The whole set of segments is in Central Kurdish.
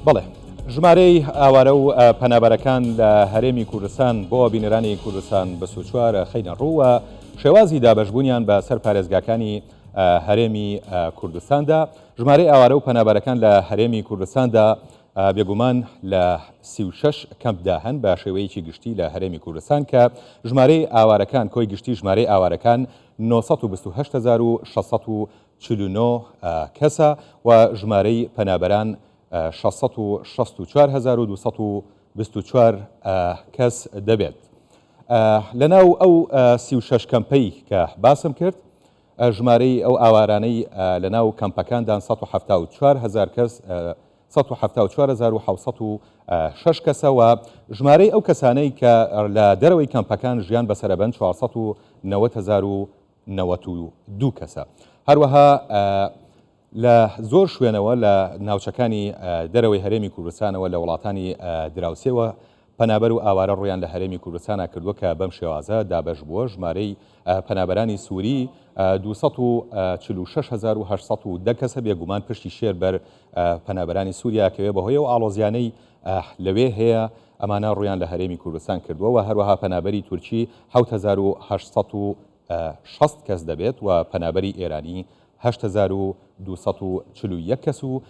بەڵێ ژمارەی ئاوارە و پەنابەرەکان لە هەرێمی کوردستان بۆ بینەرانی کوردستان 24 خەینە ڕوو و شێوازی دابەشبوونیان بە سەر پارێزگاکانی هەرێمی کوردستاندا. ژمارەی ئاوارە و پەنابەرەکان لە هەرێمی کوردستاندا بێگومان لە 36 کەمپدا هەن بە شێوەیەکی گشتی لە هەرێمی کوردستان کە ژمارەی ئاوارەکان کۆی گشتی ژمارەی ئاوارەکان 928,649 کەسە و ژمارەی پەنابەران 664,224 کەس دەبێت. لەناو ئەو 36 کەمپەی کە باسم کرد ژمارەی ئەو ئاوارانەی لەناو کەمپەکاندان 174 هەزار کەس 174,706 کەسە و ژمارەی ئەو کەسانەی کە لە دەرەوەی کەمپەکان ژیان بەسەرەبەن 490,092 کەسە. هەروەها لە زۆر شوێنەوە لە ناوچەکانی دەرەوەی هەرێمی کوردستانەوە لە وڵاتانی دراوسێوە پەنابەر و ئاوارە ڕوویان لە هەرێمی کوردستانا کردووە کە بەم شێوازە دابەش بووە، ژمارەی پەنابەرانی سووری 246,810 کەسە، بێگومان پشتی شێر بەر پەنابەرانی سووریا ئەکەوێ بەهۆی ئەو ئاڵۆزیانەی لەوێ هەیە، ئەمانە ڕوویان لە هەرێمی کوردستان کردووە و هەروەها پەنابەری تورکی 7860 کەس دەبێت و پەنابەری ئێرانی 8241 کەس و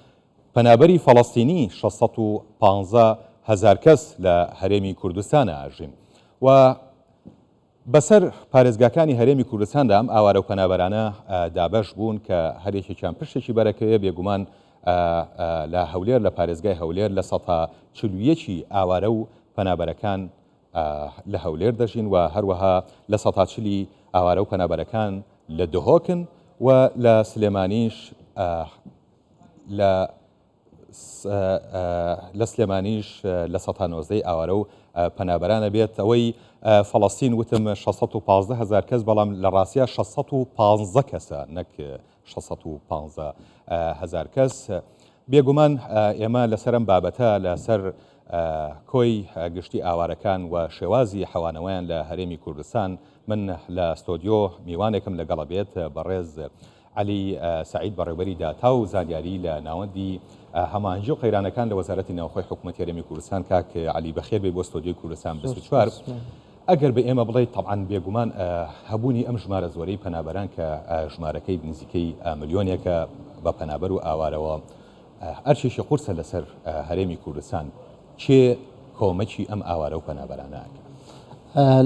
پەنابەری فەڵەستینی 615 هەزار کەس لە هەرێمی کوردستانا ئەژین و بەسەر پارێزگاکانی هەرێمی کوردستاندا ئەم ئاوارە و پەنابەرانە دابەش بوون کە هەر یەکێکیان پشتێکی بەرەکەوێ بێگومان لە هەولێر لە پارێزگای هەولێر لە سەتا 41 ئاوارە و پەنابەرەکان لە هەولێر دەژین و هەروەها لە سەتا چلی ئاوارە و پەنابەرەکان لە دهۆکن و لە سلێمانیش لە لە سلێمانیش لە سەتا نۆزدەی ئاوارە و پەنابەرانە بێت ئەوەی فەڵەستین وتم 615 هزار کەس بەڵام لە ڕاستیا 615 کەسە نەک 615 هزار کەس بێگومان ئێمە لەسەر ئەم بابەتە لەسەر کۆی گشتی ئاوارەکان و شێوازی حەوانەوەیان لە هەرێمی کوردستان من لە ستۆدیۆ میوانێکم لەگەڵە بێت بەڕێز عەلی سەعید بەڕێوبەری داتا و زانیاری لە ناوەندی هەماهەنگی و قەیرانەکان لە وەزارەتی ناوخۆی حکوومەتی هەرێمی کوردستان کاک عەلی بەخێر بێی بۆ ستۆدیۆی کوردستان 24 ئەگەر بە ئێمە بڵێیت تەبعەن بێگومان هەبوونی ئەم ژمارە زۆرەی پەنابەران کە ژمارەکەی نزیکەی ملیۆنێکە بە پەنابەر و ئاوارەوە ئەرکێکی قورسە لەسەر هەرێمی کوردستان کێ کۆمەکی ئەم ئاوارە و پەنابەرانە ئەکا؟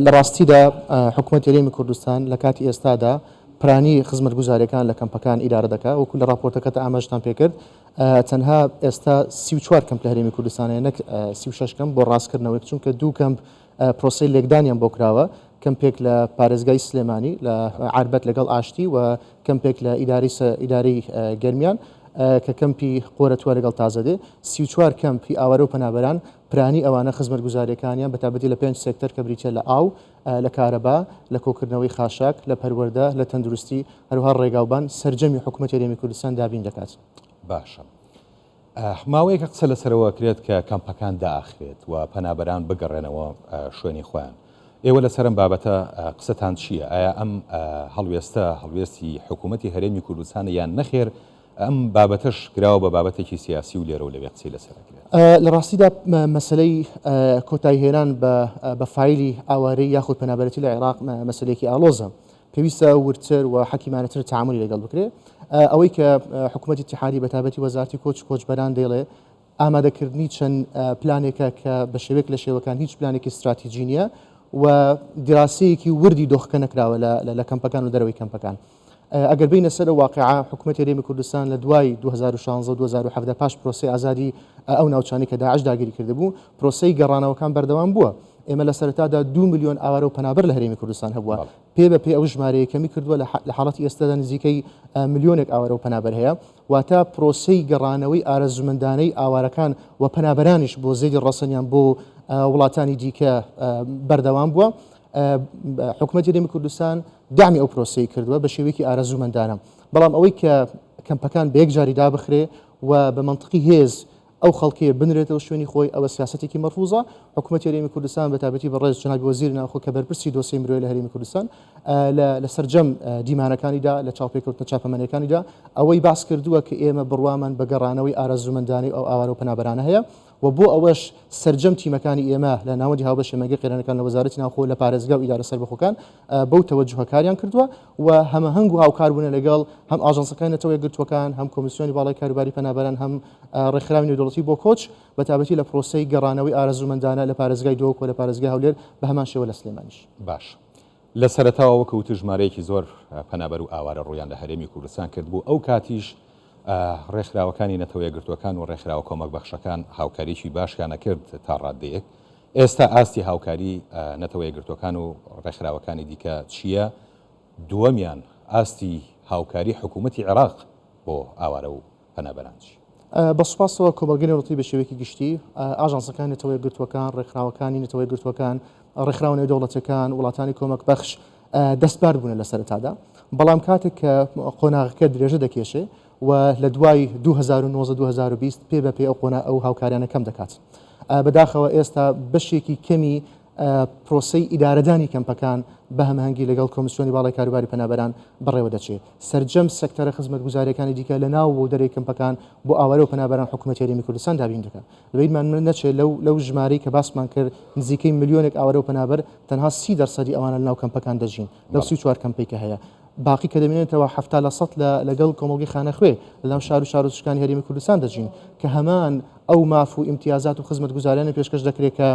لە ڕاستیدا حکومەتی هەرێمی کوردستان لە کاتی ئێستادا پرانی خزمەتگوزاریەکان لە کەمپەکان ئیدارە دەکا وەکو لە ڕاپۆرتەکەتە ئاماژتان پێکرد تەنها ئێستا 34 کەمپ لە هەرێمی کوردستان هەیە نەک 36 کەمپ بۆ ڕاستکردنەوەی چونکە دوو کەمپ پرۆسەی لێکدانیان بۆ کراوە کەمپێک لە پارێزگای سلێمانی لە عربەت لەگەڵ ئاشتی و کەمپێک لە ئیداری ئیداری گەرمیان کە کەمپی قۆرەتووە لەگەڵ تازەدێ 34 کەمپی ئاوارە و پەنابەران پرانی ئەوانە خزمەتگوزاریەکانیان بەتابەتی لە پێنج سێکتەر کە بریتە لە ئاو لە کارەبا لە کۆکردنەوەی خاشاک لە پەروەردە لە تەندروستی هەروها ڕێگاوبان سەرجەمی حکوومەت هەرێمی کوردستان دابین دەکات. باشە ماوەیەکە قسە لەسەرەوە ئەکرێت کە کەمپەکان داخرێت و پەنابەران بگەڕێنەوە شوێنی خۆیان. ئێوە لەسەر ئەم بابەتە قسەتان چییە؟ ئایا ئەم هەڵوێستە هەڵوێستی حکوومەتی هەرێمی کوردستانە یان نەخێر ئەم بابەتەش کراوە بە بابەتێکی سیاسی و لێرە و لەوێ قسەی لەسەر ئەکرێت؟ لە ڕاستیدا مەسەلەی کۆتاییهێنان بە فایلی ئاوارەیی یاخود پەنابەرێتی لە عێراق مەسەلەیەکی ئاڵۆزە. پێویستە وردتر و حەکیمانەتر تەعامولی لەگەڵ بکرێ. ئەوەی کە حکوومەتی ئیتیحادی بەتایبەتی وەزارەتی کۆچ و کۆچبەران دەیڵێ ئامادەکردنی چەند پلانێکە کە بە شێوەیەک لە شێوەکان هیچ پلانێکی ستراتیجی نییە و دیراسەیەکی وردی دۆخەکە نەکراوە لە کەمپەکان و دەرەوەی کەمپەکان. ئەگەر بینە سەر واقعە حکوومەتی هەرێمی کوردستان لە دوای 2016 2017 پاش پرۆسەی ئازادی ئەو ناوچانەی کە داعش داگیری کردبوو پرۆسەی گەڕانەوەکان بەردەوام بووە. ئێمە لە سەرەتادا دوو ملیۆن ئاوارە و پەنابەر لە هەرێمی کوردستان هەبووە، پێ بە پێ ئەو ژمارەیە کەمی کردووە، لە حاڵەتی ئێستادا نزیکەی ملیۆنێک ئاوارە و پەنابەر هەیە، واتە پرۆسەی گەڕانەوەی ئارەزوومەندانەی ئاوارەکان و پەنابەرانیش بۆ زێدی ڕەسەنیان بۆ وڵاتانی دیکە بەردەوام بووە. حکومەتی هەرێمی کوردستان دەعمی ئەو پرۆسەی کردووە بە شێوەیەکی ئارەزوومەندانە، بەڵام ئەوەی کە کەمپەکان بە یەکجاری دابخرێ و بە مەنتقی هێز ئەو خەڵکەیە بنرێتەوە شوێنی خۆی، ئەوە سیاسەتێکی مەرفوزە. حکومەتی هەرێمی کوردستان بە تایبەتی بەڕێز جەنابی وەزیری ناوخۆ کە بەرپرسی دۆسیەی مرۆیە لە هەرێمی کوردستان لە سەرجەم دیمانەکانیدا لە چاوپێکەوتنە چاپەمەنیەکانیدا ئەوەی باس کردووە کە ئێمە بڕوامان بە گەڕانەوەی ئارەزوومەندانەی ئەو ئاوارە و پەنابەرانە هەیە و بۆ ئەوەش سەرجەم تیمەکانی ئێمە لە ناوەندی هاوبەشی هەماهەنگی قەیرانەکان لە وەزارەتی ناوخۆ لە پارێزگا و ئیدارە سەربەخۆکان بەو تەوەجوهە کاریان کردووە و هەمەهەنگ و هاوکار بوونە لەگەڵ هەم ئاژانسەکانی نەتەوە یەکگرتووەکان، هەم کۆمیسیۆنی باڵای کاروباری پەنابەران، هەم ڕێکخراوی نێودەوڵەتی بۆ کۆچ، بەتایبەتی لە پرۆسەی گەڕانەوەی ئارەزوومەندانە لە پارێزگای دهۆک و لە پارێزگای هەولێر بە هەمان شێوە لە سلێمانیش. باش. لە سەرەتاوە وەکو وتت ژمارەیەکی زۆر پەنابەر و ئاوارە ڕوویان لە هەرێمی کوردستان کردبوو، ئەو کاتیش ڕێکخراوەکانی نەتەوە یەکگرتووەکان و ڕێکخراوە کۆمەکبەخشەکان هاوکاریی باشیان ئەکرد تا ڕاددەیەک، ئێستا ئاستی هاوکاری نەتەوە یەکگرتووەکان و ڕێکخراوەکانی دیکە چییە؟ دووەمیان ئاستی هاوکاری حکوومەتی عێراق بۆ ئاوارە و پەنابەران چییە؟ بە سوپاسەوە کۆمەڵگەی نێودەوڵەتی بە شێوەیەکی گشتی، ئاژانسەکانی نەتەوە یەکگرتووەکان، ڕێکخراوەکانی نەتەوە یەکگرتووەکان، ڕێکخراوە نێودەوڵەتیەکان، وڵاتانی کۆمەکبەخش دەستبار بوونە لە سەرەتادا، بەڵام کاتێک کە قۆناغەکە درێژە دەکێشێ و لە دوای 2019 2020 پێ بە پێ ئەو قۆنا ئەو هاوکاریانە کەم دەکات. بەداخەوە ئێستا بەشێکی کەمی پرۆسەی ئیدارەدانی کەمپەکان بە هەماهەنگی لەگەڵ کۆمیسیۆنی باڵای کاروباری پەنابەران بەڕێوە دەچێت. سەرجەم سێکتەرە خزمەتگوزارییەکانی دیکە لە ناو و دەرەی کەمپەکان بۆ ئاوارە و پەنابەران حکوومەتی هەرێمی کوردستان دابین دەکات. لەبیرمان نەچێت لەو لەو ژمارەی کە باسمان کرد نزیکەی ملیۆنێک ئاوارە و پەنابەر تەنها 30 دەرسەدی ئەوانە لەناو کەمپەکان دەژین لەو 34 کەمپەی کە هەیە. باقی کە دەمێنێتەوە 70% لە لەگەڵ کۆمەڵگەی خانەخوێ لەناو شار و شارۆچکەکانی هەرێمی کوردستان دەژین کە هەمان ئەو ماف و ئیمتیازات و خزمەتگوزاریانە پێشکەش دەکرێت کە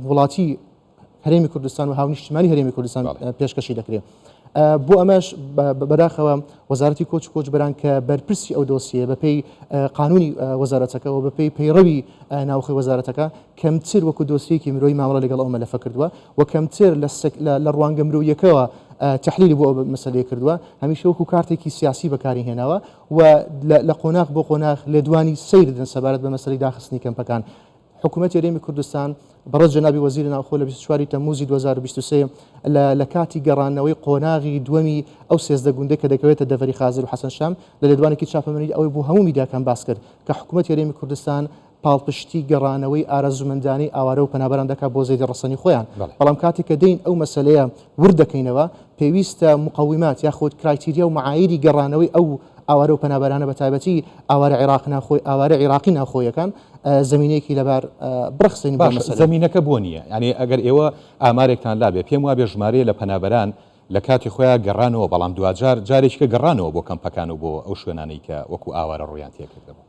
وڵاتی هەرێمی کوردستان و هاونیشتیمانی هەرێمی کوردستان پێشکەشی دەکرێت. بۆ ئەمەش بەداخەوە وەزارەتی کۆچ کۆچبەران کە بەرپرسی ئەو دۆسیە بەپێی قانونی وەزارەتەکە و بەپێی پەیڕەوی ناوخۆی وەزارەتەکە کەمتر وەکو دۆسیەکی مرۆیی مامەڵە لەگەڵ ئەو مەلەفە کردووە و کەمتر لە ڕوانگە مرۆیەکەوە تحلیلی بۆ ئەو مەسەلەیە کردووە هەمیشە وەکو کارتێکی سیاسی بەکاری هێناوە و لە قۆناغ بۆ قۆناغ لێدوانی سەیر دەدەن سەبارەت بە مەسەلەی داخستنی کەمپەکان. حکوومەتی هەرێمی کوردستان بەڕێز جەنابی وەزیری ناوخۆ لە 24 تەمموزی 2023 لە لە کاتی گەڕانەوەی قۆناغی دووەمی ئەو 13 گوندە کە دەکەوێتە دەڤەری خازر و حەسەن شام لە لێدوانێکی چاپەمەنی ئەوەی بۆ هەموو میدیاکان باس کرد کە حکوومەتی هەرێمی کوردستان پاڵپشتی گەڕانەوەی ئارەزوومەندانەی ئاوارە و پەنابەران دەکات بۆ زێدی ڕەسەنی خۆیان، بەڵام کاتێک کە دێین ئەو مەسەلەیە ورد دەکەینەوە پێویستە مقومات یاخود criteria و معایری گەڕانەوەی ئەو ئاوارە و پەنابەرانە بە تایبەتی ئاوارە عێراق ناوخۆی ئاوارە عێراقی ناوخۆیەکان زەمینەیەکی لەبار بڕەخسێنین بۆ باشە مەسەلەیە. زەمینەکە بۆ نییە؟ یانی ئەگەر ئێوە ئامارێکتان لابێ پێم وابێ ژمارەیە لە پەنابەران لە کاتی خۆیا گەڕانەوە، بەڵام دواجار جارێکی کە گەڕانەوە بۆ کەمپەکان و بۆ ئەو شوێنانەی کە وەکو ئاوارە ڕوویان تێکردبوو.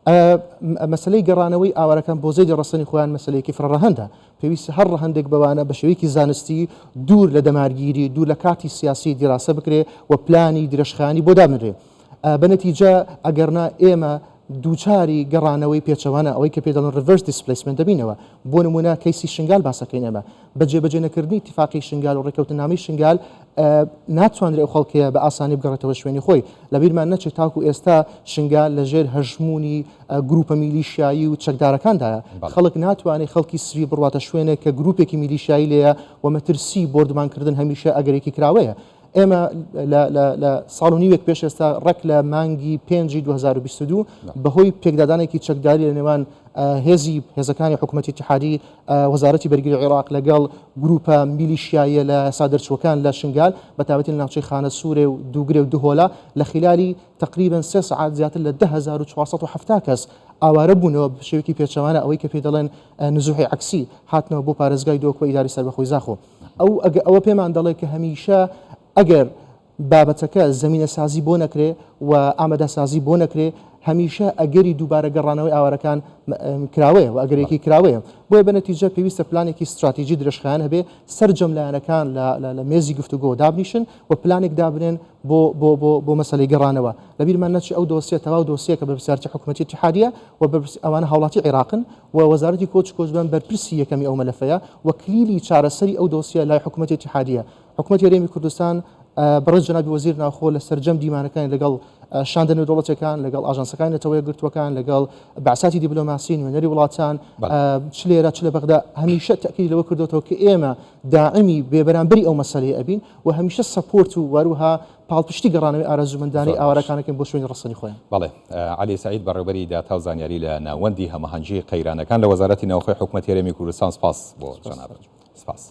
مەسەلەی گەڕانەوەی ئاوارەکان بۆ زێدی ڕەسەنی خۆیان مەسەلەیەکی فرە ڕەهەندە، پێویستە هەر ڕەهەندێک بەوانە بە شێوەیەکی زانستی دوور لە دەمارگیری، دوور لە کارتی سیاسی دیراسە بکرێ و پلانی درێژخایەنی بۆ دابنرێ. بە نەتیجە ئەگەرنا ئێمە دووچاری گەڕانەوەی پێچەوانە، ئەوەی کە پێی دەڵێن reverse displacement دەبینەوە. بۆ نموونە کەیسی شنگال باسەکەین ئێمە. بە جێبەجێ نەکردنی ئیتیفاقی شنگال و ڕێککەوتننامەی شنگال ناتوانرێت ئەو خەڵکەیە بە ئاسانی بگەڕێتەوە شوێنی خۆی. لەبیرمان نەچێت تاکو ئێستا شنگال لە ژێر هەژموونی گروپە میلیشیایی و چەکدارەکاندایە. خەڵک ناتوانێت خەڵکی سڤیل بڕواتە شوێنێک کە گروپێکی میلیشیایی لێیە و مەترسی بۆردومانکردن هەمیشە ئەگەرێکی کراوەیە. ئێمە لە ساڵ و نیوێک پێش ئێستا ڕێک لە مانگی پێنجی 2022 بەهۆی پێکدادانێکی چەکداری لە نێوان هێزی هێزەکانی حکوومەتی اتحادی وەزارەتی بەرگری عێراق لەگەڵ گروپە میلیشیاییە لە یاسادەرچووەکان لە شنگال بە تایبەتی لە ناوچەی خانەسوورێ و دووگرێ و دهۆلا لە خلالی تقریبا سێ سەعات زیاتر لە 10470 کەس ئاوارە بوونەوە بە شێوەیەکی پێچەوانە ئەوەی کە پێی دەڵێن نزوحی عەکسی هاتنەوە بۆ پارێزگای دهۆک و ئیداری سەربەخۆی زاخۆ. ئەو ئەوە پێمان دەڵێ کە هەمیشە ئەگەر بابەتەکە زەمینەسازی بۆ نەکرێ و ئامادەسازی بۆ نەکرێ هەمیشە ئەگەری دووبارە گەڕانەوەی ئاوارەکان کراوەیە و ئەگەرێکی کراوەیە بۆیە بە نەتیجە پێویستە پلانێکی ستراتیژی درێژخایەن هەبێ سەرجەم لایەنەکان لە مێزی گفتوگۆ دابنیشن و پلانێک دابنێن بۆ بۆ بۆ بۆ مەسەلەی گەڕانەوە لەبیرمان نەچێ ئەو دۆسیە تەواو دۆسیەکە بەرپرسیارەتی حکوومەتی ئیتیحادیە و ئەوانە هاوڵاتی عێراقن و وەزارەتی کۆچ و کۆچبەران بەرپرسی یەکەمی ئەو مەلەفەیە و کلیلی چارەسەری ئەو دۆسیە لای حکوومەتی ئیتیحادیە. حکوومەتی هەرێمی کوردستان بەڕێز جەنابی وەزیر ناوخۆ لە سەرجەم دیمانەکانی لەگەڵ شاندە نێودەوڵەتیەکان، لەگەڵ ئاژانسەکانی نەتەوە یەکگرتووەکان، لەگەڵ بەعساتی دیبلۆماسی، نوێنەری وڵاتان، چ لێرە چ لە بەغدا، هەمیشە تەئکیدی لەوە کردۆتەوە کە ئێمە داعمی بێبەرامبەری ئەو مەسەلەیە ئەبین و هەمیشە support و هەروەها پاڵپشتی گەڕانەوەی ئارەزوومەندانەی ئاوارەکان ئەکەین بۆ شوێنی ڕەسەنی خۆیان. بەڵێ. عەلی سەعید بەڕێوبەری داتا و زانیاری لە ناوەندی هەماهەنگی قەیرانەکان لە وەزارەتی ناوخۆی حکومەتی هەرێمی کوردستان سپاس بۆ جەنابت. سپاس.